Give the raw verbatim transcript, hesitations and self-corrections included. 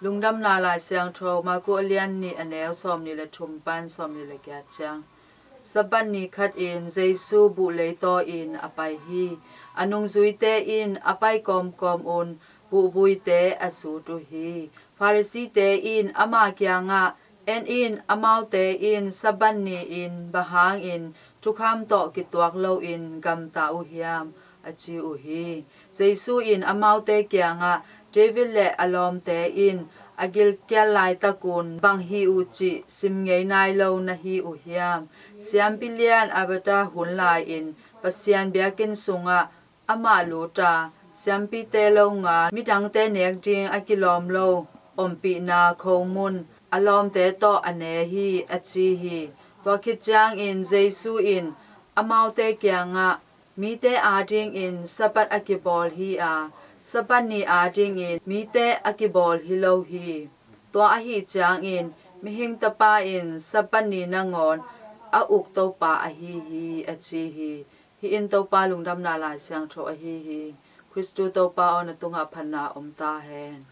Lungdamna Lai Siangtho Marku a lian nih, a neu sawmnih le thum pan sawmnih le giat ciang. Sabbath ni khatin Jesu buh leitaw-in a pai hi. A nungzuite in a pai kawmkawm un buhvuite a zut uh hi. Pharisee-te in ama kiangah, "En in, amaute in Sabbath ni-in bang hangin thukham tawh kituak loin gamta uh hiam?" a ci uh hi. Jesu in amaute kiangah, "David le a lawmte in a gilkial laitakun bang hi uh cih sim ngei nai lo na hi uh hiam? Siampi lian Abiathar hun lai-in Pasian biakinn sungah amah lut a, siampite longal midangte nek ding a kilawm lo ompihna khomun a lawmte tawh a ne hi," a ci hi. Tua khit ciangin Jesu in amaute kiangah, "Mite adingin Sabbath a kibawl hi a, Sabbath ni adingin mite a kibawl hi lo hi. Tua ahih ciangin Mihing Tapa in Sabbath ni nangawn a uk Topa ahi hi," a ci hi. Hih in Topa Lungdamna Lai Siangtho ahi hi. Khristu Topa aw, na tungah phatna om ta hen.